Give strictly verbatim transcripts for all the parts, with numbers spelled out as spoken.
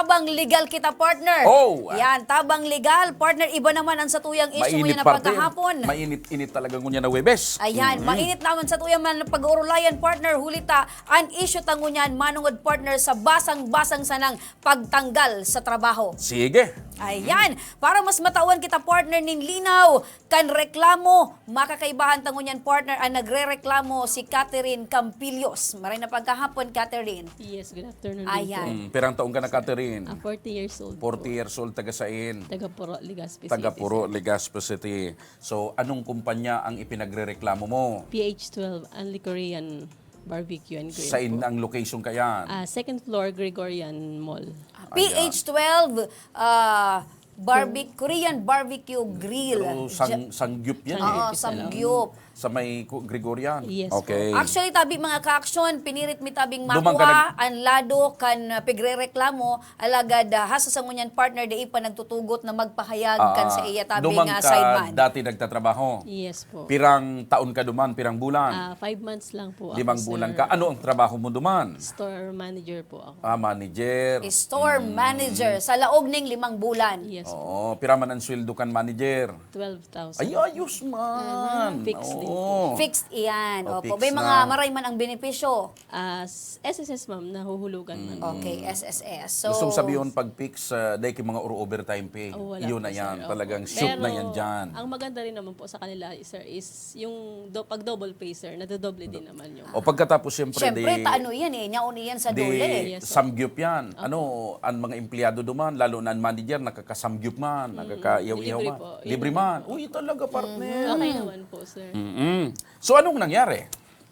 Tabang legal kita, partner. Oh, ah. Yan, tabang legal, partner. Iba naman ang satuyang issue Mainit, ngayon na partner. Pagkahapon. Mainit-init talaga ngunyan na Huwebes. Ayan, Mm. mainit naman sa tuya man pag-uurulayan, partner. Huli ta, an issue ta ngunyan, manungod, partner, sa basang-basang sanang pagtanggal sa trabaho. Sige. Ayan, para mas matawan kita, partner, ning linaw, kan reklamo, makakaibahan ta ngunyan, partner, ang nagrereklamo si Catherine Campillos. Maray na pagkahapon, Catherine. Yes, good afternoon din Ayan. po. Mm, pirang taon ka na, Catherine? Ah, forty years old Forty po. years old, taga sain? Taga Puro, Legazpi Taga City, Puro, sir. Legazpi City. So, anong kumpanya ang ipinagrereklamo mo? P H twelve, Only Korean Barbecue and Grill Sain po. ang location kayan? Ah, second floor, Gregorian Mall. Ayan. P H twelve, ah, barbe-, Korean Barbecue Grill. Pero sang-, Ja- sangyup yan Oo, eh. Sangyup. Sa may Ku-, Gregorian? Yes po. Okay. Actually, tabi mga ka-aksyon, pinirit mi tabing Duman ka makuha nag- ang lado kan, ah, pigrereklamo, alagad, ah, hasta sa ngunyan, partner, dai pa nagtutugot na magpahayag kan Ah, sa iya tabi duman nga ka sideman. dati nagtatrabaho? Yes po. Pirang taon ka duman? Pirang bulan? Ah, five months lang po ako, Limang bulan sir. ka. Ano ang trabaho mo duman? Store manager po ako. Ah, manager. Store Mm. manager sa laog ning limang bulan. Yes po. Oo, pira man ang sweldo kan manager? Twelve thousand. Ay, ayos man. Mhm. Fixed din Oo. po. Fixed iyan. Oh, Opo. fixed May mga na. maray man ang benepisyo. Ah, s-, S S S, ma'am, nahuhulugan man. Mm. Okay, S S S. So, Gustong sabihin, pag fix, ah, dai ki mga or overtime pay. Oh, wala Iyon po, na yan. sir. Opo. Talagang shoot na Pero yan dyan. ang maganda rin naman po sa kanila, sir, is yung do-, pag double pay, sir, nadodoble din naman yung O pagkatapos, siyempre, Siyempre, di, ta ano yan eh, nyaon iyan sa di dole eh. Yes, sir. samgyup yan. Opo. Ano, ang mga empleyado duman, lalo na ang manager, nakakasamgyup man, Mm, nakakaiyaw-iyaw libre man. po. Libre Yun man. po. Uy, talaga, partner. Okay naman po, sir. Mm-mm. So, anong nangyari?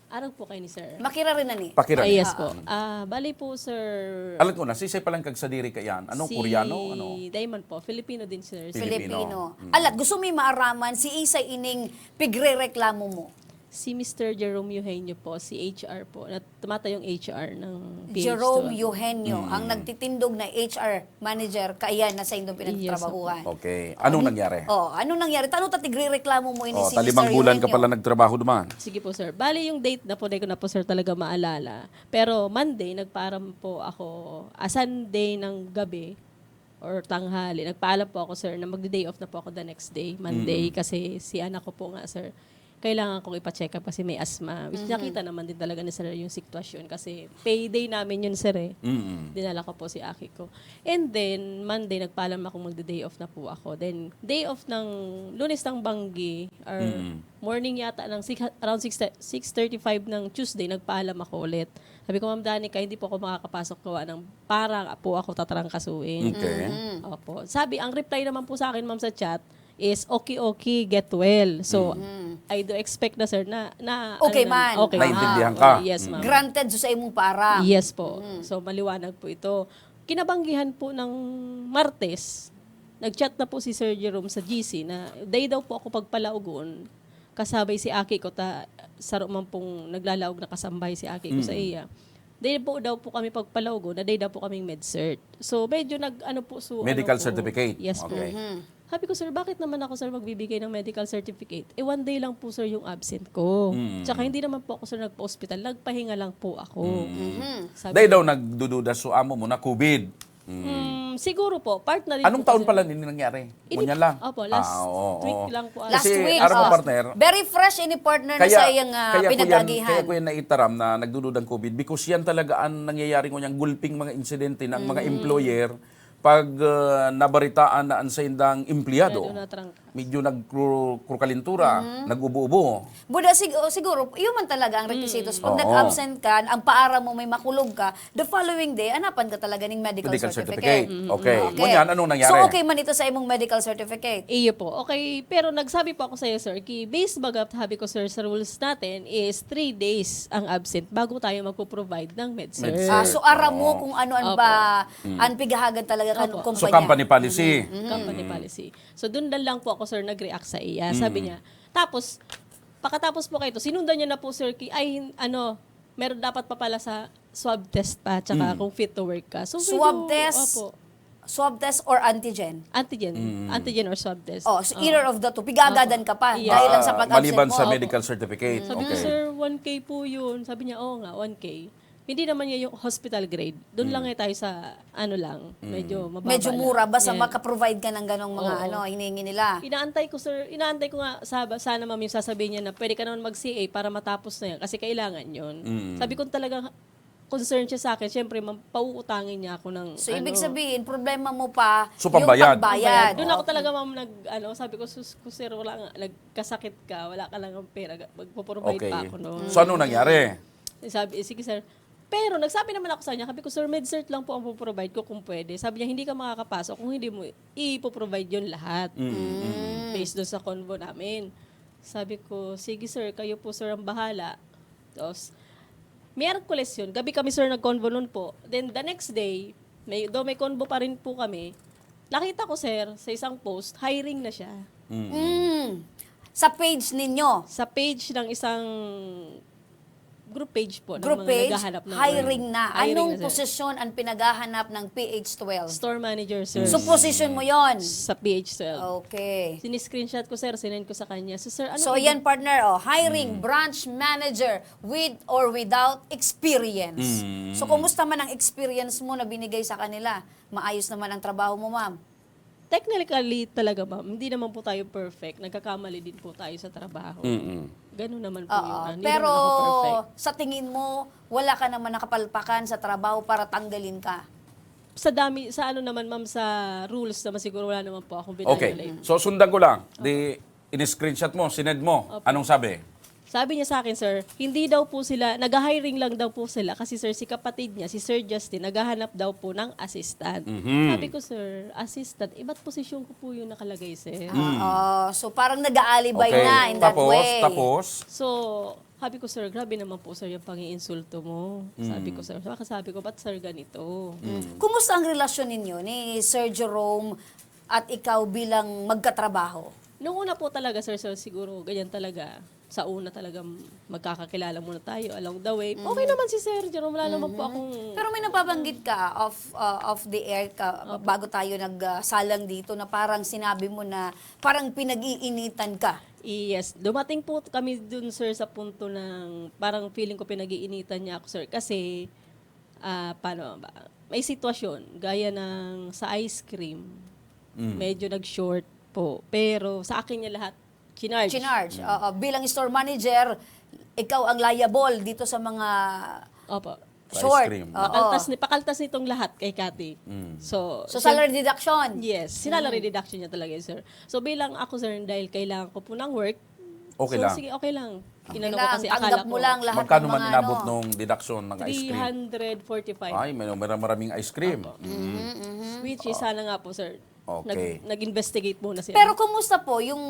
Arog po kayo ni sir. Makira rin na ni. Pakira Ah, niya. yes po. Ah, bali po, sir. Alam ko na, sisay palang kagsadiri ka yan. Ano, Si Koreano? Ano? Diamond po. Filipino din, sir. Filipino. Filipino. Mm. Alat, gusto mo maaraman si isay ining pigre-reklamo mo? Si Mister Jerome Eugenio po, si H R po. Na tumatayong H R ng P H two. Jerome Eugenio, Mm. ang nagtitindog na H R manager, kaiyan na sa indong Yes, pinagtrabahuhan. Okay. Anong Ano nangyari? Oh, anong nangyari? Tano ta tigre-reklamo mo ini Oh, si ta limang Mister bulan ka Eugenio? pala nagtrabaho duman. Sige po, sir. Bali, yung date na po, di ko na po, sir, talaga maalala. Pero Monday, nagpaalam po ako, ah, Sunday ng gabi or tanghali, nagpaalam po ako, sir, na magde-day off na po ako the next day, Monday, Mm. kasi si anak ko po nga, sir, kailangan kong ipa-check up kasi may asthma. Which Mhm. nakita naman din talaga ni sir yung sitwasyon kasi payday namin yun, sir, eh. Mm. Dinala ko po si aki ko. And then, Monday, nagpaalam akong magde-day off na po ako. Then, day off ng Lunes ng Banggi, or Mm. morning yata ng six, around six, six thirty-five ng Tuesday, nagpaalam ako ulit. Sabi ko, "Ma'am Danica, hindi po ako makakapasok gawa ng para po ako tatrangkasuin." Okay. Mhm. Opo. Sabi, ang reply naman po sa akin, ma'am, sa chat is, "Okay, okay, get well." So, Mhm. I do expect na, sir, na, na, Okay ano na, man. okay. Maintindihan Aha. ka. Oh, yes, Mm. ma'am. Granted sa imong para. Yes po. Mm. So, maliwanag po ito. Kinabanggihan po ng Martes, nag-chat na po si Sir Jerome sa G C na day daw po ako pagpalaugon, kasabay si aki ko ta, saro man pong naglalaog na kasambahay si aki ko sa Mm. iya. Day po daw po kami pagpalaugon na day daw po kaming MedCert. So, medyo nag-, ano po, so, Medical ano po, certificate. Yes po. Okay. Mhm. Sabi ko, "Sir, bakit naman ako, sir, magbibigay ng medical certificate? Eh, one day lang po, sir, yung absent ko. Mm. Tsaka hindi naman po ako, sir, nagpa-hospital. Nagpahinga lang po ako." Mm. Mhm. Sabi Dahil ko, daw nagdududa so amo mo na COVID. Mm. Mm, siguro po, part na rin Anong po taon kasi pala nini nangyari? Ini-, Ngunyan lang? opo, last Ah, oo, week oo. lang po ata. Last Kasi, week, aram mo, oh. partner, Very fresh ini, partner, na Kaya, sa iyang, ah, kaya ko yan, pinag-agihan. kaya ko yan naitaram na nagdududang COVID because yan talaga ang nangyayari ngunyang gulping mga insidente ng mga Mm. employer pag, ah, nabaritaan na ang saindang empleyado. Empleyado na trangkas. Medyo nagkru-, krukalintura, Mhm. nag-ubo-ubo. Buda, sig-, oh, siguro, yun man talaga ang Mm. requisitos. Pag Oo. nag-absent ka, ang paara mo may makulog ka, the following day, anapan ka talaga ning medical Medical certificate. certificate. Mm, Okay. mm. Okay. Ngunyan, anong nangyari? So, okay man ito sa imong medical certificate? Iyo po. Okay, pero nagsabi po ako sa'yo, sir, ki-, based baga, sabi ko, sir, sa rules natin is three days ang absent bago tayo magpo-provide ng MedCert. MedCert. Ah, so, aram mo Oo. kung ano ang Opo. ba, Mm. ang pigahagan talaga kan Opo. kumpanya. So, company policy. Mhm, mhm. Company Mm. policy. So, dun na lang po ako, sir, nag-react sa iya. Sabi Mm. niya, tapos, pakatapos po kayo, sinundan niya na po, sir, ki-, ay, hin-, ano, meron dapat pa pala sa swab test pa, tsaka Mm. kung fit to work ka. So, Swab medyo, test? opo. Swab test or antigen? Antigen. Mm. Antigen or swab test. Oh, so Oo. either of the two. Pigagadan Opo. ka pa Yes. dahil lang sa Ah, pag-absent maliban mo. sa Opo. medical certificate. Sabi ko, Okay. "Sir, one K po yun." Sabi niya, "Oo nga, one K." Hindi naman niya yung hospital grade. Doon lang eh tayo sa ano lang, medyo mababa Medyo lang. mura, basta Yan. maka-provide ka ng ganong mga Oo. ano, hinihingi nila. Inaantay ko, sir, inaantay ko nga, sa, sana ma'am, yung sasabihin niya na pwede ka naman mag-C A para matapos na yan kasi kailangan yun. Mm. Sabi ko talagang concern siya sa akin, syempre, ma'am, pauutangin niya ako ng So, ibig ano. Sabihin, problema mo pa So, yung pambayad. pagbayad. Doon ako talaga, ma'am, nag, ano, sabi ko, "Sus ko, sir, wala nga, nagkasakit ka, wala ka lang ng pera, magpo-provide Okay. pa ako, no?" So, ano nangyari? Sabi, "Sige, sir." Pero nagsabi naman ako sa kanya, sabi ko, "Sir, MedCert lang po ang po-provide ko kung pwede." Sabi niya, "Hindi ka makakapasok kung hindi mo ipo-provide yun lahat." Mm, mm. Based doon sa convo namin. Sabi ko, "Sige, sir, kayo po, sir, ang bahala." Tapos, Miyerkules yun. Gabi kami, sir, nag-convo nun po. Then, the next day, may, though may convo pa rin po kami, nakita ko, sir, sa isang post, hiring na siya. Mm. Mm. Sa page ninyo. Sa page ng isang group page po ng Group mga page, naghahanap ng hiring work. na. Hiring Anong na, sir. Posisyon ang pinaghahanap ng P H twelve? Store manager, sir. So, position mo yon? Sa P H twelve. Okay. Siniscreenshot ko, sir. Sinend ko sa kanya. So, sir, ano So, ibig- yan, partner, oh, hiring branch manager with or without experience. Mm. So, kumusta man ang experience mo na binigay sa kanila? Maayos naman ang trabaho mo, ma'am? Technically talaga, ma'am, hindi naman po tayo perfect. Nagkakamali din po tayo sa trabaho. Mm-mm. Ganun naman po Oo. yun. Ah, hindi Pero naman ako perfect. Sa tingin mo, wala ka naman nakapalpakan sa trabaho para tanggalin ka? Sa dami, sa ano naman, ma'am, sa rules naman siguro wala naman po akong Okay. binayolate. So, sundan ko lang. Di, in-screenshot mo, sinend mo. Opo. Anong sabi? Sabi niya sa akin, sir, hindi daw po sila, nag-hiring lang daw po sila kasi, sir, si kapatid niya, si Sir Justin, naghahanap daw po ng assistant. Mhm. Sabi ko, "Sir, assistant, iba't posisyon ko po yung nakalagay, sir." Mm. Oo. So, parang nag-aalibay Okay. na in that Tapos, way. tapos? So, sabi ko, "Sir, grabe naman po, sir, yung pang-iinsulto mo." Sabi Mm. ko, sir. Saka sabi ko, "Ba't, sir, ganito?" Mm. Kumusta ang relasyon ninyo ni Sir Jerome at ikaw bilang magkatrabaho? Nung una po talaga, sir, so siguro ganyan talaga. Sa una talaga, magkakakilala muna tayo along the way. Okay naman si Sir Jerome, wala naman po akong... Pero may nababanggit ka off uh, off the air ka bago tayo nagsalang dito na parang sinabi mo na parang pinag-iinitan ka. Yes, dumating po kami dun, sir, sa punto ng parang feeling ko pinag-iinitan niya ako, sir, kasi ah, paano ba? May sitwasyon gaya ng sa ice cream. Mm. Medyo nag-short po. Pero sa akin niya lahat chinarge. Chinarge. Oo, bilang store manager, ikaw ang liable dito sa mga Opo. Sa ice short. cream. Oo. Pakaltas, ni, pakaltas nitong lahat kay Cathy. Mm. So, So, siya- salary deduction. Yes, salary deduction niya talaga yun, sir. So, bilang ako, sir, dahil kailangan ko po ng work, Okay so, lang. sige, okay lang. Okay Inano ko lang, kasi tanggap akala mo ko, lang lahat Magkano ng man mga inabot ano. Nung deduction ng ice cream? three hundred forty-five. Ay, may, may maraming ice cream. Which is sana nga po, sir. Okay. Nag, nag-investigate muna sila. Pero kumusta po yung,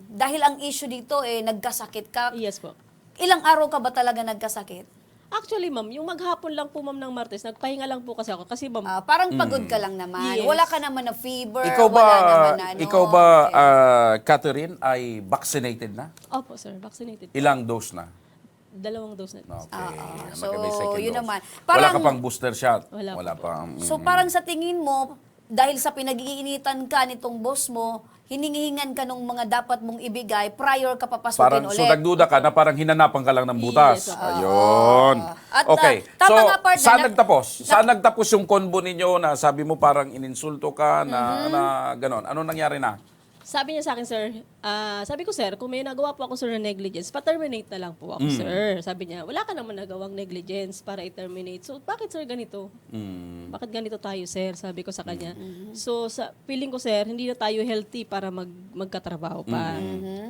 dahil ang issue dito eh, nagkasakit ka, Yes po. Ilang araw ka ba talaga nagkasakit? Actually, ma'am, yung maghapon lang po, ma'am, ng Martes, nagpahinga lang po kasi ako. Kasi, ma'am, Ah, parang pagod ka lang naman. Yes. Wala ka naman na fever, Ikaw ba, wala naman na ano. ikaw ba, Okay. ah, Catherine, ay vaccinated na? Opo, sir, vaccinated. Ilang dose na? Dalawang dose na. Okay. Oo. So, Magkabay second yun dose. naman. Wala Parang- ka pang booster shot? Wala pa. Wala pa. Mm. So, parang sa tingin mo, dahil sa pinag-iinitan ka nitong boss mo, hinihingan ka nung mga dapat mong ibigay prior ka papasukin Parang, ulit. so nagduda ka na parang hinanapan ka lang ng butas. Yes, oo. Ayun. At, Okay. ah, tama So, nga, partner, saan na- nagtapos? Saan nagtapos yung convo ninyo na sabi mo parang ininsulto ka na, na ganon? Ano nangyari na? Sabi niya sa akin, sir, ah, sabi ko, "Sir, kung may nagawa po ako, sir, na negligence, pa-terminate na lang po ako, Mm. sir." Sabi niya, "Wala ka naman nagawang negligence para i-terminate. So, bakit, sir, ganito? Mm. Bakit ganito tayo, sir?" Sabi ko sa kanya. So, sa feeling ko, sir, hindi na tayo healthy para mag, magkatrabaho pa.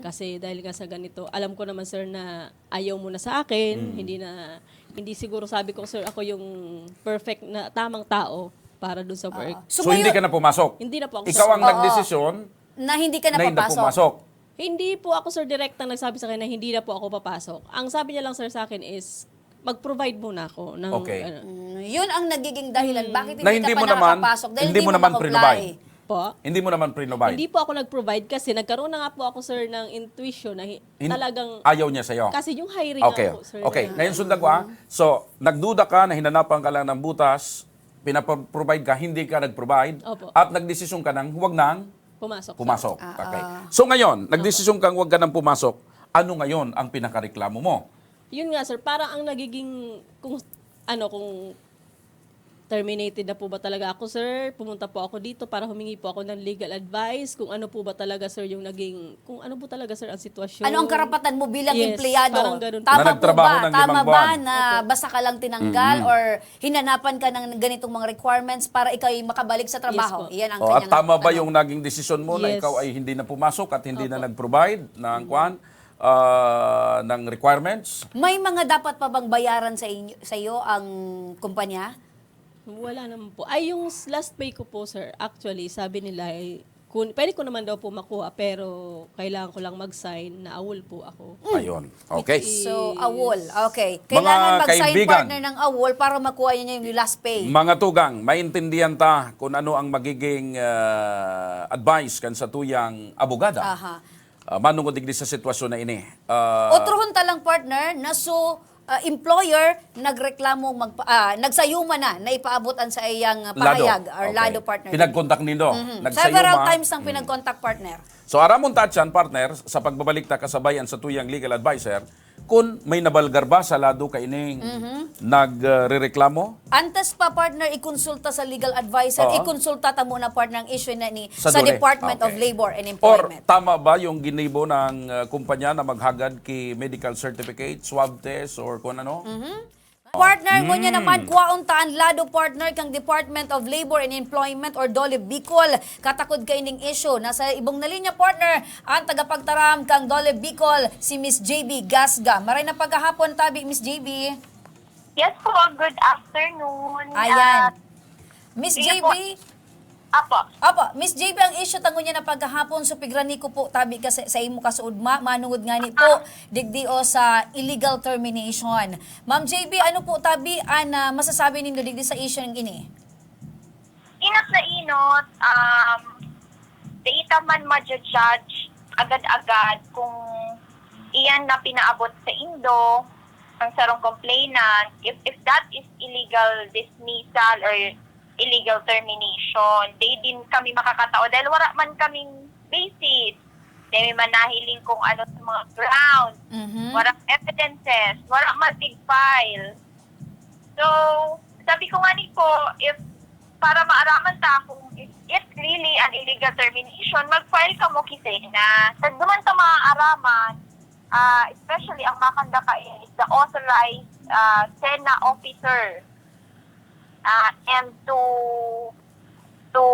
Kasi dahil nga sa ganito, alam ko naman, sir, na ayaw mo na sa akin, hindi na, hindi siguro, sabi ko, sir, ako yung perfect na tamang tao para dun sa work. So, So, hindi ngayon- ka na pumasok? Hindi na po ako, Ikaw sir. ang nagdesisyon Na hindi ka na na hindi papasok. pumasok? Hindi po ako, sir, direktang nagsabi sa kanya na hindi na po ako papasok. Ang sabi niya lang, sir, sa akin is, "Mag-provide muna ako ng Okay. ano." Mm, yun ang nagiging dahilan. Bakit hindi Na hindi ka pa mo naman, nakakapasok? Dahil hindi mo naman maka-comply. prinobide. Po? Hindi mo naman prinobide. Hindi po ako nag-provide kasi nagkaroon na nga po ako, sir, ng intuition na hi- Hin- talagang... Ayaw niya sa'yo? Kasi yung hiring Okay. nga po, sir. Okay. na- Ngayon, sundan ko, ah. So, nagduda ka na hinanapan ka lang ng butas, pinaprovide ka, hindi ka nagprovide, Opo. at nagdesisyon ka nang huwag nang Pumasok, sir. pumasok. Ah, Okay. ah. So, ngayon, nagdesisyon kang huwag ka nang pumasok, ano ngayon ang pinakareklamo mo? Yun nga, sir. Parang ang nagiging... Kung, Ano kung terminated na po ba talaga ako, sir? Pumunta po ako dito para humingi po ako ng legal advice kung ano po ba talaga, sir, yung naging, kung ano po talaga, sir, ang sitwasyon. Ano ang karapatan mo bilang Yes, empleyado? Parang ganun po. Tama Na po nagtrabaho ba? ng Tama limang ba buwan. na basta ka lang tinanggal or hinanapan ka ng ganitong mga requirements para ikaw ay makabalik sa trabaho? po. Iyan ang Oh, at kanyang tama ba ano. yung naging desisyon mo na Yes. ikaw ay hindi na pumasok at hindi na nag-provide ng kwan, ah, ng requirements? May mga dapat pa bang bayaran sa inyo, sa iyo ang kumpanya? Wala naman po. Ay, yung s- last pay ko po, sir, actually, sabi nila, eh, kun, pwede ko naman daw po makuha, pero kailangan ko lang mag-sign na AWOL po ako. Ayun. Okay. Which So, is- AWOL. Okay. Mga Kailangan mag-sign kaibigan. partner ng AWOL para makuha niya yung last pay. Mga tugang, maintindihan ta kung ano ang magiging ah, advice kan satuyang abogada. Aha. Ah, manungod digdi sa sitwasyon na ini. Ah, Otrohon ta lang, partner, na so ah, employer nagreklamo, magpa, ah, nagsayuma na na ipaabot ang sa iyang ah, Lado. pahayag or Okay. Lado, partner. Pinagkontak nindo. Mhm. Nagsayuma. Several times ang pinagkontak, partner. So, aramon ta dyan, partner, sa pagbabalik ta kasabay an satuyang legal adviser, kung may nabalgar ba sa Lado kaining nagrereklamo? Antes pa, partner, ikonsulta sa legal advisor, Oo. ikonsulta ta muna, partner, ang issue na ni Sa sa, DOLE? Department of Okay. Labor and Or Employment. tama ba yung ginibo ng uh, kumpanya na maghagad ki medical certificate, swab test, or kung ano? Partner, ngunyan naman, kuwaon ta an Lado, partner, kang Department of Labor and Employment or DOLE Bicol. Katakod kaining issue. Nasa ibong na linya, partner, ang tagapagtaram kang DOLE Bicol, si Miss J B Gasga. Maray na paghahapon tabi, Miss J B. Yes po, good afternoon. Ayan. Ah, Miss sige J B, po. Apo. Apo, Miss J B, ang issue ta ngunyan na paghahapon, so pigrani ko po tabi ka sa, sa imo kasuodma, manungod ngani po, digdi o sa illegal termination. Ma'am J B, ano po tabi an ah, masasabi nindo digdi sa issue ng ini? Inot na inot, um, di ita man ma-judge agad-agad kung iyan na pinaabot sa indo ang sarong complainant, if, if that is illegal dismissal or illegal termination, di din kami makakatao dahil wala man kaming basis. Di man nahiling kung ano sa mga ground. Mhm. Wala evidences, wala man big file. So, sabi ko nga ni po, if para maaraman ta kung if it's really an illegal termination, mag-file ka mo ki SENA. Sa duman ta maaaraman, ah, especially ang makanda ka is the authorized ah, SENA officer ah, and to to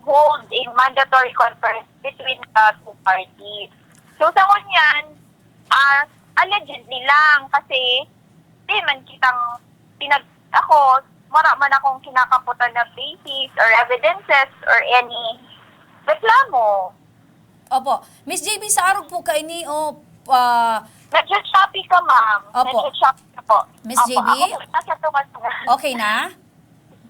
hold a mandatory conference between the two parties. So sa ngunyan, ah, allegedly lang kasi di man kitang pinag ako, wala man akong kinakaputan na basis or evidences or any reklamo. Opo. Miss J B, sa arog po kaini, o ah, Medyo choppy ka, ma'am. Opo. Medyo choppy ka po. Miss Opo, J B? Ako po, nasa tunga-tunga. Okay na?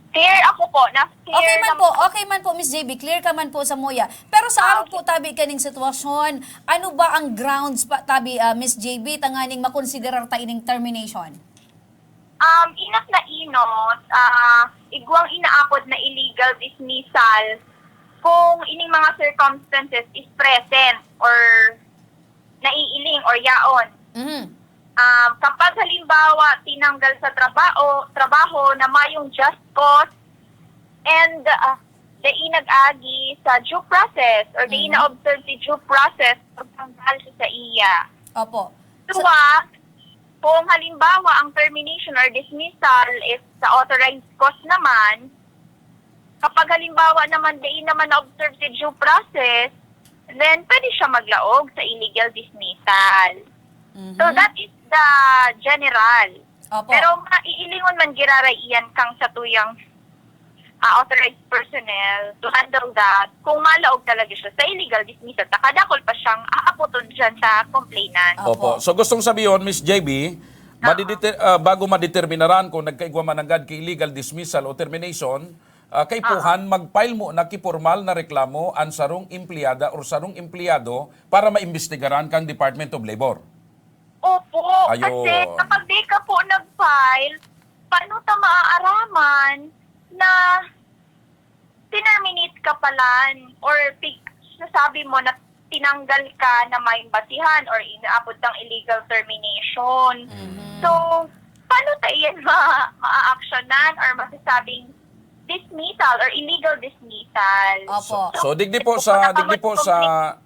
Clear ako po. Na clear Okay man lang po, okay man po, Miss J B, clear ka man po sa muya. Pero sa Ah, arog po tabi kaning sitwasyon, ano ba ang grounds pa tabi, ah, Miss J B, tanganing makonsiderar ta ining termination? Um, inot na inot, ah, igwang inaapod na illegal dismissal kung ining mga circumstances is present or naiiling or yaon. Mhm. Um, kapag halimbawa tinanggal sa trabaho, trabaho na mayong just cause and ah, dai nag-agi sa due process or dai Mhm. na-observe si due process pagtanggal sa iya. Opo. Duwa, kung halimbawa ang termination or dismissal is sa authorized cause naman, kapag halimbawa naman dai naman na-observe si due process, then pwede siya maglaog sa illegal dismissal. Mhm. So that is the general. Opo. Pero maiilingon man giraray iyan kang satuyang ah, authorized personnel to handle that kung malaog talaga siya sa illegal dismissal. Ta kadakol pa siyang aapoton dyan sa complainant. Opo. Opo. So gustong sabihon, Miss J B, madiditer- ah, bago madeterminaran kung nagkaigwa man nanggad ki illegal dismissal o termination, ah, kaipuhan mag-file mo na ki pormal na reklamo an sarong empleyada or sarong empleyado para maimbestigaran kang Department of Labor. Opo, Ayun. Kasi kapag di ka po nag-file, paano ta maaaraman na tinerminate ka palan or pig- sasabi mo na tinanggal ka na may basihan or inaapod kang illegal termination? So, paano ta iyan ma- ma-actionan or masasabing dismissal or illegal dismissal. Opo. So, digdi po sa digdi po sa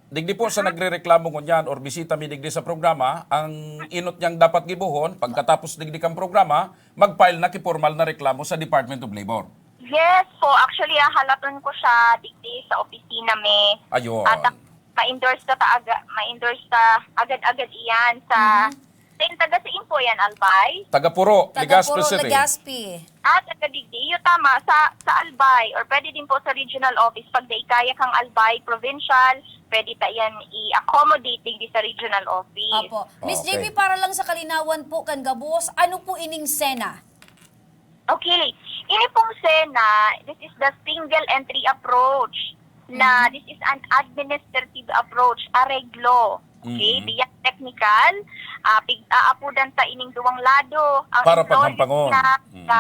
digdi po sa nagrereklamo ngunyan or bisita mi digdi sa programa, ang inot niyang dapat gibohon pagkatapos digdi kang programa, mag-file na ki formal na reklamo sa Department of Labor. Yes po, actually ahalaton ko siya digdi sa opisina mi. Ayun. At ma-endorse ka ta aga, ma-endorse ka agad-agad iyan sa Mhm. Sa taga saan po yan, Albay? Taga Puro, Taga Legazpi Puro, City. Legazpi. Ah, taga digdi. Iyo, tama. Sa, sa Albay or pwede din po sa regional office. Pag di kaya kang Albay provincial, pwede ta yan i-accommodate digdi sa regional office. Opo. Miss Okay. J B, para lang sa kalinawan po kan gabos, ano po ining SENA? Okay. Ini pong SENA, this is the single entry approach na Mm-hmm. this is an administrative approach, areglo. Okay, Mhm. biya technical, ah, pig, aapodan ta ining duwang lado. Ang Para employee paghampangon. na, Mhm. na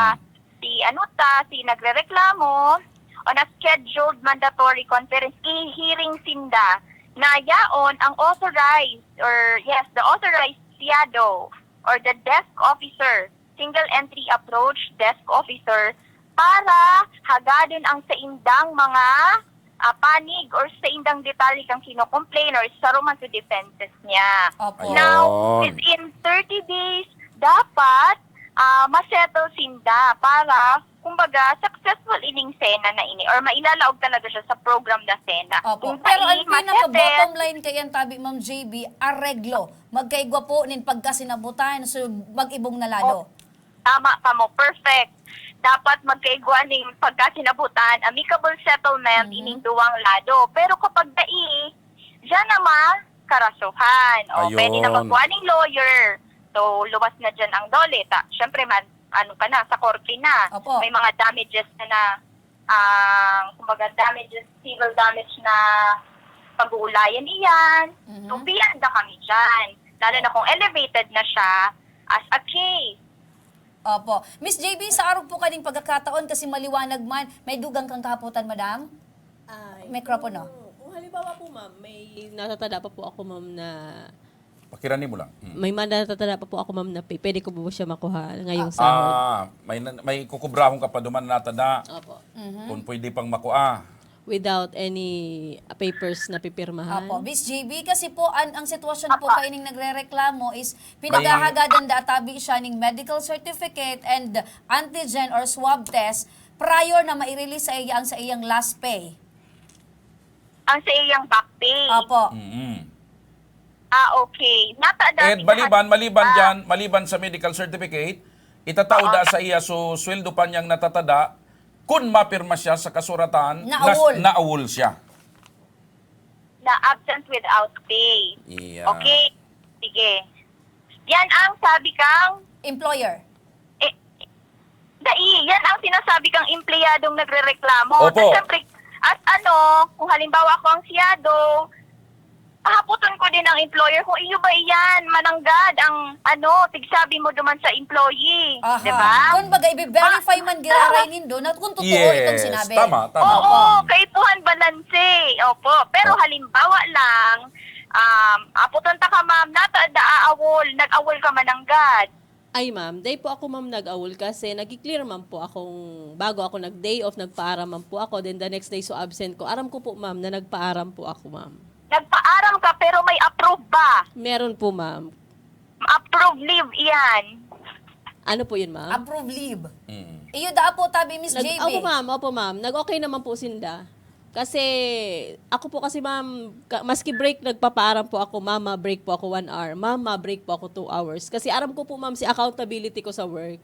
si ano ta, si nagrereklamo, on a scheduled mandatory conference, i-hearing sinda na yaon ang authorized, or yes, the authorized siyado or the desk officer, single entry approach desk officer, para hagadon ang saindang mga ah, panig or saindang detalye kang kinocomplain or isa man sa defenses niya. Opo. Now, Ayun. within thirty days, dapat ah, ma-settle sinda para, kumbaga, successful ining SENA na ini or mailalaog talaga siya sa program na SENA. Opo. Kung Pero ang hindi ma-settle, pinaka-bottom line kay ang tabi, Ma'am J B, areglo. Magkaigwa po nin pagkasinabutan, so mag-ibong na lado. Tama ka mo. Perfect. Dapat magkaigwa ning pagkasinabutan, amicable settlement Mhm. ining duwang lado. Pero kapag dai, diyan naman, karasuhan. O, Ayun. pwede na magkuha ning lawyer. So, luwas na dyan ang DOLE. Ta, syempre man, ano ka na, sa korte na. Opo. May mga damages na na, ang, kumbaga, damages, civil damage na pag-uulayan iyan. Mhm. So, beyond na kami dyan. Lalo na kung elevated na siya as a case. Opo. Miss J B, sa arog po kaning pagkakataon, kasi maliwanag man, may dugang kang kahapotan, madam? Ay, Microphone, no? Kung, kung halimbawa po, ma'am, may natatada pa po ako, ma'am, na Pakirani mo lang. Hmm. May natatada pa po ako, ma'am, na pay. Pwede ko po siya makuha ngayong sahod? Ah, may na- may kukubrahon ka pa duman natada. Opo. Mhm. Kung pwede pang makua. Without any papers na pipirmahan? Opo. Miss J B, kasi po, an, ang sitwasyon po kaining nagrereklamo is pinaghahagadan da tabi siya ning medical certificate and antigen or swab test prior na ma-release sa iya ang sa iyang last pay. Ang sa iyang back pay. Opo. Mm. Ah, okay. Natada And maliban, maliban dyan, maliban sa medical certificate, itatao da sa iya so sweldo pa niyang natatada kun mapirma siya sa kasuratan Naawol. Naawol siya. Na absent without pay. Yeah. Okay. Sige. Yan ang sabi kang Employer. eh, dai, yan ang sinasabi kang empleyadong nagrereklamo. Opo. Kasi siyempre, at ano, kung halimbawa ako ang siyado, pahaputon ko din ang employer kung iyo ba iyan, mananggad ang ano, tigsabi mo duman sa employee. Aha. Di ba? Kung baga, i-verify man giraray nindo na kung totoo Yes, itong sinabi. Tama, tama. Oo, kaipuhan balanse. Opo. Pero Oh. halimbawa lang, um, aputon ta ka, ma'am, nata da aawol, nag-awol ka mananggad. Ay, ma'am, day po ako, ma'am, nag-awol kasi nag-clear, ma'am, po akong, bago ako nag-day off, nagpaaram, ma'am, po ako. Then the next day, so absent ko. Aram ko po, ma'am, na nagpaaram po ako, ma'am. Nagpaaram ka pero may approve ba? Meron po, ma'am. Approve leave iyan. Ano po yun, ma'am? Approve leave. Mm. Iyo da po tabi, Miss Nag- J B. Opo, ma'am. Opo, ma'am. Nag-okay naman po sinda. Kasi ako po kasi, ma'am, ka- maski break, nagpapaaram po ako, "Mama, break po ako one hour. Mama, break po ako two hours." Kasi aram ko po, ma'am, si accountability ko sa work.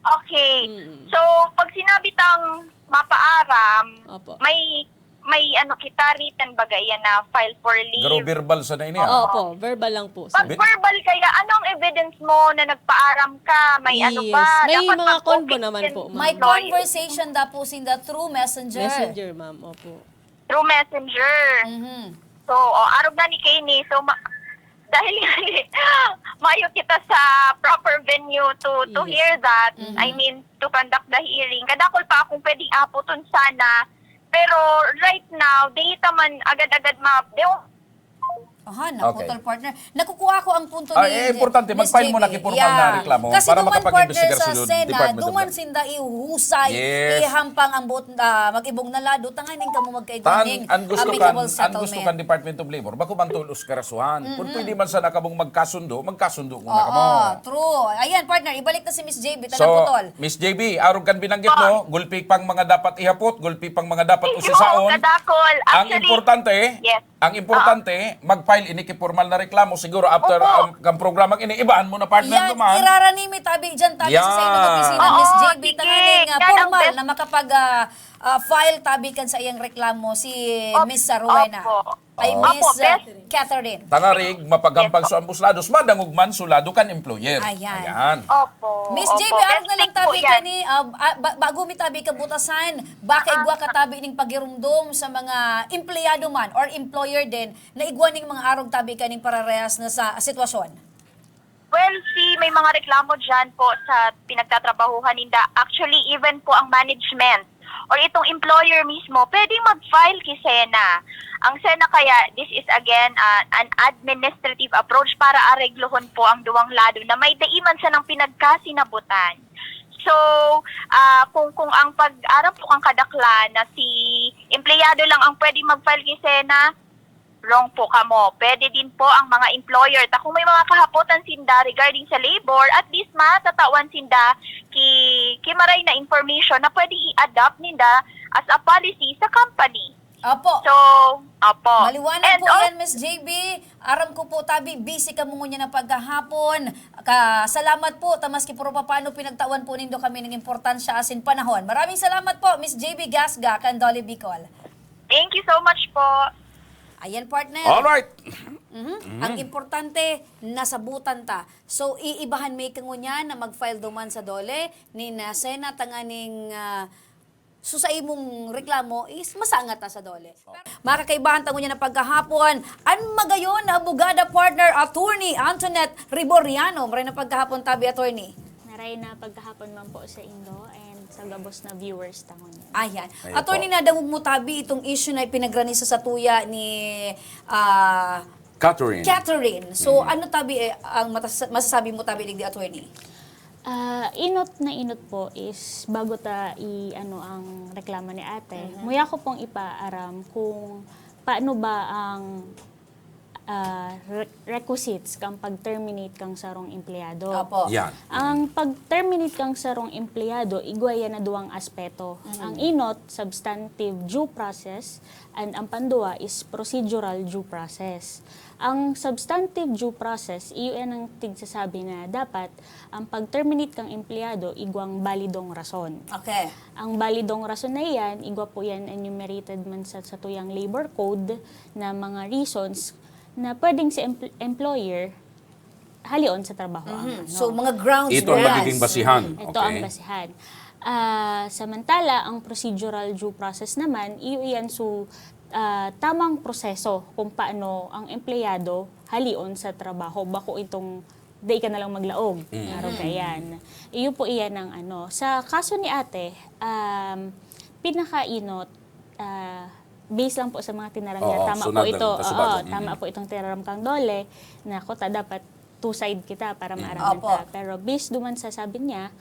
Okay. Mm. So, pag sinabi tang mapaaram, Opo. may may ano kita, written baga iyan na file for leave. Garo verbal sa na ini, ah. Opo, verbal lang po. Pag Sir. verbal kaya, anong evidence mo na nagpaaram ka? May ano Yes. ba? May Dapat mga mag-okay convo naman din po, ma'am. May employee. Conversation da po sinda through messenger. Messenger, ma'am. Opo. Through messenger. Mhm. So, oh, arog na ni Kayni. So, ma- dahil nga ni, mayo kita sa proper venue to to Yes. hear that. Mhm. I mean, to conduct the hearing. Kadakol pa akong pwedeng aputon sana. Pero right now, di ta man agad-agad ma... Di, Aha, naputol, partner. Nakukuha ko ang punto ni Miss J B. Ah, eh, importante, mag-file mo na ki pormal na reklamo para makapag-imbestigar sa Department of Labor. Kasi duman, partner, sa SENA, duman sinda ihuhusay, ihampang ang buot, ah, mag-ibong na lado, tanganing kamo magkaigwa ning amicable settlement. Yes. Tan, ang gusto kan, ang gusto kan Department of Labor, bako man tolos karasuhan. Kung pwede man sana kamong magkasundo, magkasundo muna kamo. Oo, true. Ayan, partner, ibalik na si Miss J B, ta naputol. So, Miss J B, arog kan binanggit mo, gulpi pang mga dapat ihapot, gulpi pang mga dapat usisaon. Thank you, kadakol. Ang importante, yes. Ang importante, mag-file ini ki pormal na reklamo. Siguro after ang, ang programang ini, ibahan mo na, partner, duman. Yan, irarani mi tabi dyan, tabi sa saindong opisina, Miss J B, tanganing, ah, pormal na makapag, ah, ah, file tabi kan saiyang reklamo si Miss Rowena. Ay, Miss, ah, Catherine. Tanganing mapaghampang sa ambos lados, madangog man sa lado kan employer. Ayan. Miss J B, arog na lang tabi kani, ah, ah, ba-, bago mi tabi kabutasan, baka igwa ka tabi ning pagirumdom sa mga empleyado man or employer din, na igwa ning mga arog tabi kaning pararehas na sa sitwasyon? Well, si, may mga reklamo dyan po sa pinagtatrabahuhan ninda. Actually, even po ang management or itong employer mismo, pwedeng mag-file ki SENA. Ang SENA kaya, this is again, ah, an administrative approach para areglohon po ang duwang lado na may dai man sanang pinagkasinabutan. So, ah, kung, kung ang pag-aram po kang kadaklan na si empleyado lang ang pwedeng mag-file ki SENA, wrong po kamo. Pwede din po ang mga employer. Ta kung may mga kahapotan sinda regarding sa labor, at least matatawan sinda ki, ki maray na information na pwede i-adapt ninda as a policy sa company. Opo. So, opo. Maliwanag po yan, Miss J B. Aram ko po, tabi, busy kamo ngunyan na paghahapon. Ka, salamat po, ta maski puro papaano pinagtawan po nindo kami ning importansya asin panahon. Maraming salamat po, Miss J B Gasga, kan Dole Bicol. Thank you so much po. Ayan, partner. Alright. Mhm. Ang importante, nasabutan ta. So, iibahan mi ka ngunyan na mag-file duman sa Dole, ni na SENA tanganing, ah, so sa imong reklamo is masangat ta sa Dole. Mga kakaibahan ta ngunyan na paghahapon, an magayon na abogada, partner, Attorney Antoinette Riboriano. Maray na paghahapon tabi, Attorney. Maray na paghahapon man po sa indo and sa gabos na viewers ta ngunyan. Ayan. Ayan po. Attorney, nadangog mo tabi itong issue na ipinagrani sa satuya ni, ah, Catherine. Catherine. So, ano tabi, eh, ang matas-, masasabi mo tabi digdi, Attorney? Ah, inot na inot po is bago ta i-ano ang reklamo ni ate, muya ko pong ipaaram kung paano ba ang, ah, re-, requisites kan pag-terminate kang sarong empleyado. Opo. Yan. Ang pag-terminate kang sarong empleyado, igwa yan na duwang aspeto. Ang inot, substantive due process, and ang panduwa is procedural due process. Ang substantive due process, iyo yan ang tigsasabi na dapat ang pag-terminate kang empleyado igwang balidong rason. Okay. Ang balidong rason na iyan, igwa po yan enumerated man sa, sa tuyang labor code na mga reasons na pwedeng si empl-, employer halion sa trabaho ang ano. So, mga grounds yan. Ito ang magiging basihan. Ito ang basihan. Ah, samantala, ang procedural due process naman, iyo iyan so, ah, tamang proseso kung paano ang empleyado halion sa trabaho. Bako itong dai ka na lang maglaog. Arog kaiyan. Iyo po iyan ang ano. Sa kaso ni ate, um, pinakainot, ah, based lang po sa mga tinaram niya, tama po ito. Oo, tama po itong tinaram kang Dole, na kuta dapat two side kita para maaraman ta. Opo. Pero based duman sa sabi niya,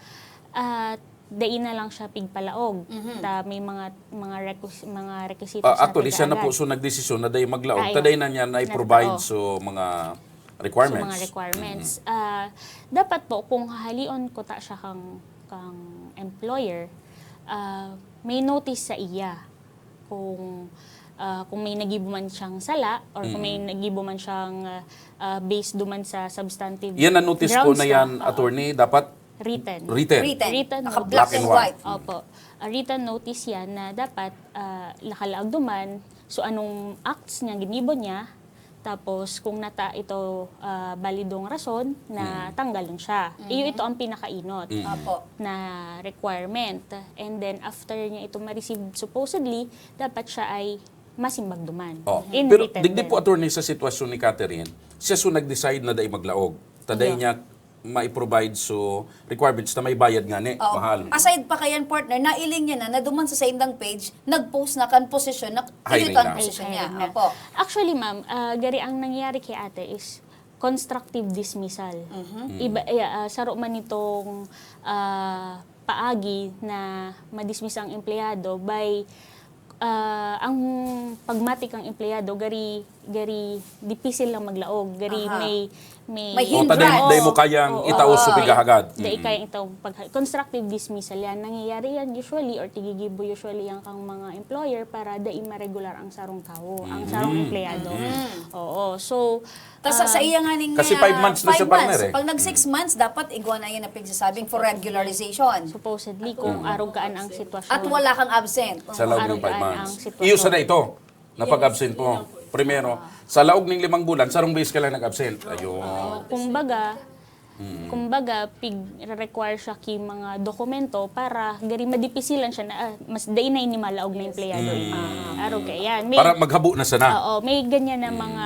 ah, dai na lang siya pigpalaog. Ta may mga, mga requis-, mga requisitos na actually, siya na po so nagdesisyon na dai maglaog. Ta dai na niya na-provide so mga requirements. So, mga requirements. Ah, dapat po, kung hahalion kuta siya kang, kang employer, ah, may notice sa iya. Kung, ah, kung may nagibo man siyang sala or kung may nagibo man siyang, ah, ah, based duman sa substantive grounds na, oo. Yan ang notice po na yan, attorney, dapat written. Written. Written. Written notice. Black and white. Opo. A written notice yan na dapat, ah, nakalaag duman. So, anong acts niya, ginibo niya, tapos kung nata ito, ah, balidong rason na tanggalon siya. Iyo ito ang pinakainot na requirement. And then after niya ito ma-receive, supposedly, dapat siya ay masimbag duman. Oh. In written din. Pero digdi po, attorney, sa sitwasyon ni Catherine, siya so nag-decide na dai maglaog. Ta dai niya mai-provide so requirements na may bayad ngani, Oh, mahal. Aside pa kayan, partner, nailing niya na, na duman sa saindang page, nag-post na kan posisyon na Hiring ito ang na. posisyon niya. Hiring na. Opo. Actually, ma'am, ah, gari ang nangyayari kay ate is constructive dismissal. Iba, eh, ah, saro man itong ah, paagi na madismiss ang empleyado by ah, ang pagmati kang empleyado gari gari dipisil lang maglaog, gari Aha. may may May O ta, dahil, hindrance. dahil mo kayang Oo. itaos sa Oo. pigahagad. Dai Mm. kaya itong pag constructive dismissal yan. Nangyayari yan usually or tigigibo usually yan kang mga employer para dai ma-regular ang sarong tawo, ang sarong empleyado. Oo. So, Tas sa, sa ah, iya nga ning Kasi ah, five months na five siya, partner, months. eh. Pag nag six months, dapat igwa na yan ang pagsasabing for regularization. Supposedly, kung arog kaan ang sitwasyon. At wala kang absent. Sa loob ng Arog five kaan months. ang sitwasyon. Iyo sana ito, na pag-absent mo. Primero, sa laog ning limang bulan, sarong beses ka lang nag-absent. Ayun. Kumbaga, kumbaga, pig-require siya ki mga dokumento para gari madipisilan siya na ah, mas dai na ini malaog na empleyado. Arog kaya yan. May, Para maghabo na sana. Oo, may ganyan na mga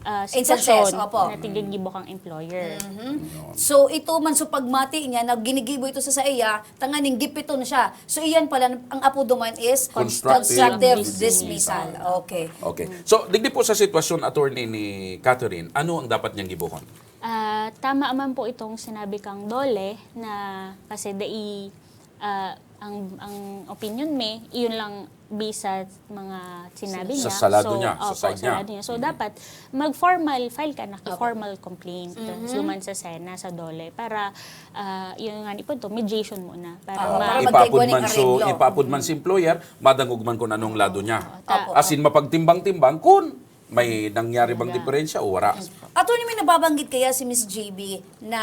ah, Instances, sitwasyon opo. na tigigibo kang employer. So ito man so pagmati niya na ginigibo ito sa saiya, tanganing gipiton siya. So iyan pala, ang apodo man is Constructive constructive dismissal. dismissal. Okay. Okay. So, digdi po sa sitwasyon, attorney, ni Catherine, ano ang dapat niyang gibohon? Ah, tama man po itong sinabi kang Dole na kasi dai ah, ang ang opinion mi, iyon lang based sa mga sinabi Sa niya. salado So, niya, sa opo, side niya. Salado niya. So, dapat mag-formal, file ka na formal complaint duman sa SENA, sa Dole, para, ah, yun nga, ipo to, mediation muna. Para Oo, ma- para Ipaapod magkaigwa man, ning so, areglo. Ipaapod man sa employer, madangog man kung anong lado niya. ta- As in, mapagtimbang-timbang kung may nangyari bang diferensya o wala. Attorney, may nababanggit kaya si Miss J B na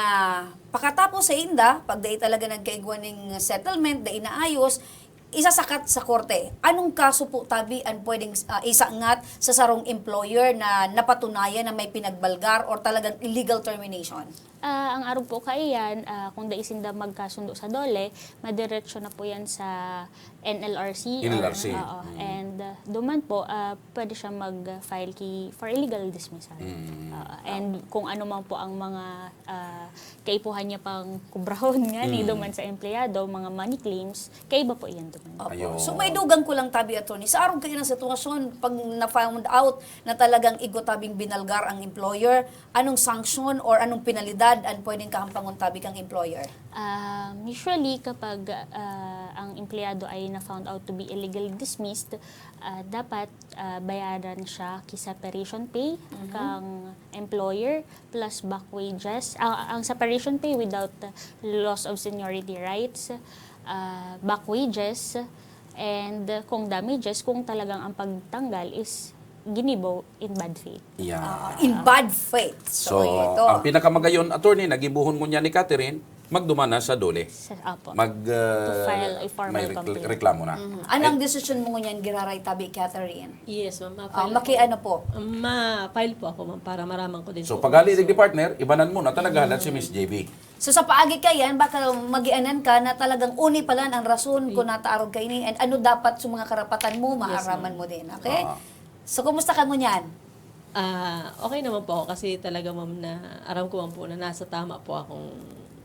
pakatapos sa inda, pag dai talaga nagkaigwa ning settlement, dai naayos, isasakat sa korte. Anong kaso po tabi ang pwedeng ah, isangat sa sarong employer na napatunayan na may pinagbalgar or talagang illegal termination? Ah, ang arog po kaiyan, ah, kung dai sinda magkasundo sa Dole, madiretso na po yan sa N L R C. N L R C. Oo. And uh, duman po, ah, pwede siya mag-file ki for illegal dismissal. Oo. And kung ano man po ang mga ah, kaipuhan niya pang kubrahon nga ni duman sa empleyado, mga money claims, kaiba po iyan duman. Opo. Ayun. So, may dugang ko lang tabi, attorney. Sa arog kayo ng sitwasyon, pag na-found out na talagang igwa tabing binalgar ang employer, anong sanction or anong penalidad ang pwedeng kahampangon tabi kang employer? Um, usually, kapag ah, ang empleyado ay na-found out to be illegally dismissed, ah, dapat ah, bayaran siya ki separation pay kang employer plus back wages. Ah, ang separation pay without ah, loss of seniority rights, ah, back wages, and ah, kung damages, kung talagang ang pagtanggal is ginibo in bad faith. Yeah. Ah, in bad faith. So, So, ito. ang pinakamagayon, attorney, na gibohon mo niya ni Catherine, magduman na sa Dole. Sa, apo. Mag, uh, To file a formal may rek- complaint. reklamo na. Anong desisyon mo ngunyan, giraray tabi, Catherine? Yes, ma'am. Ah, Ma-file maki ako. ano po? Ma-file po ako, ma'am, para maraman ko din So, po. pag-ali digdi, partner, ibanan mo na, talaga halat si Miss J B. So sa paagi kayan, baka magianan ka na talagang uni pala ang rason kung nataarog ka ini and ano dapat sa mga karapatan mo, maaraman mo din. Okay? Ah. So kumusta ka ngunyan? Ah, okay naman po ako kasi talaga, ma'am, na aram ko man po na nasa tama po akong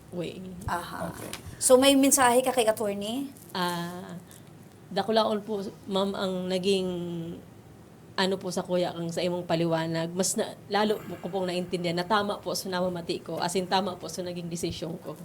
way. Aha. Okay. So may mensahe ka kay attorney? Ah, dakulaon po, ma'am, ang naging ano po sa kuya kang sa imong paliwanag. Mas na, lalo po ko pong naintindihan na tama po sa namamati ko, as in tama po sa naging desisyon ko.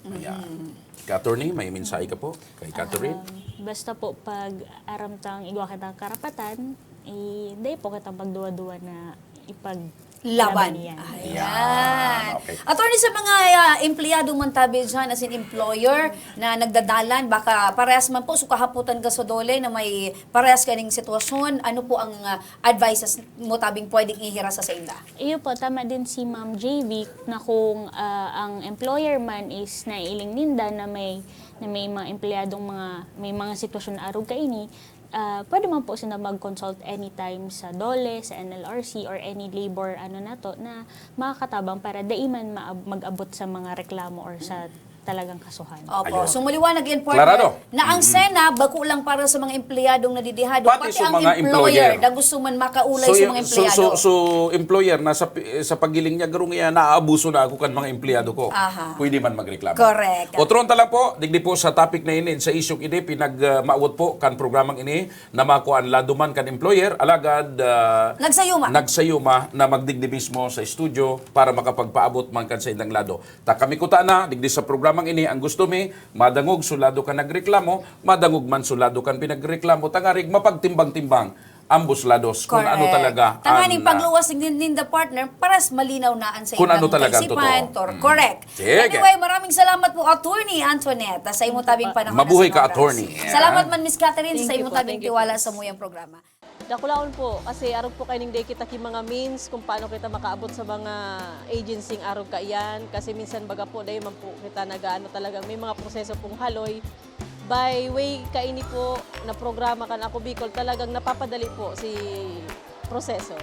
Ayan. Ka-attorney, may mensahe ka po kay Catherine? Um, basta po pag aram tang igwa kitang karapatan, eh, dai po kita magduwa-duwa na ipag Laban. Yan. Ayan. Yan. Okay. Attorney, sa mga ah, empleyado man tabi dyan, as in employer, na nagdadalan, baka parehas man po, so kahaputan ka sa Dole na may parehas kaning sitwasyon, ano po ang ah, advices mo tabing pwedeng ihira sa sainda? Iyo po, tama din si Ma'am J V na kung ah, ang employer man is naiiling ninda na may na may mga empleyadong mga may mga sitwasyon na arog kaini, ah, pwede man po sila mag-consult anytime sa DOLE, sa N L R C, or any labor ano nato na makakatabang para dai man maab- mag-abot sa mga reklamo or sa talagang kasuhan. Opo. Ayun. So maliwanag yan, partner, Klarado. na ang SENA bako lang para sa mga empleyadong nadidihado, Pati pati, sa ang mga employer, employer. na gusto man makaulo sa mga empleyado. So, so employer, nasa pi- sa pagiling niya, garong iya, naaabuso na ako kan mga empleyado ko. Aha. Pwede man magreklamo. Correct. Otro ta lang po, digdi po sa topic na ini, sa isyong ini, pinag uh, maawot po kan programang ini, na makuha ang lado man kan employer, alagad uh, Nagsayuma. nagsayuma na magdigdi mismo sa studio para makapagpaabot man kan sa indang lado. Ta kami kuta na, digdi sa programang ini, ang gusto mi, madangog sulado kan nagreklamo, madangog man sulado kan pinagreklamo, tangarig mapagtimbang-timbang ambos lados kung ano Correct. talaga Tanganing ang, ah, pagluwas nin, ninda, partner, paras malinaw na ang sa Kung ano inyong talaga ang kaisipan. totoo. Tor-, Mm. correct. Sige. Anyway, maraming salamat po, Attorney Antoinette, sa imong tabing panahon. Mabuhay sa ka, oras. Attorney. Yeah. Salamat man, Miss Catherine, Thank sa you imong po, tabing thank you tiwala po. Sa muyang programa. Dakulaon po, kasi arog po kaining day kita ki mga means kung paano kita makaabot sa mga agency arog kaiyan. Kasi minsan baga po, dahil man po kita nagaano talagang may mga proseso pong haloy. By way kaini po na programa kan Ako Bicol, talagang napapadali po si proseso.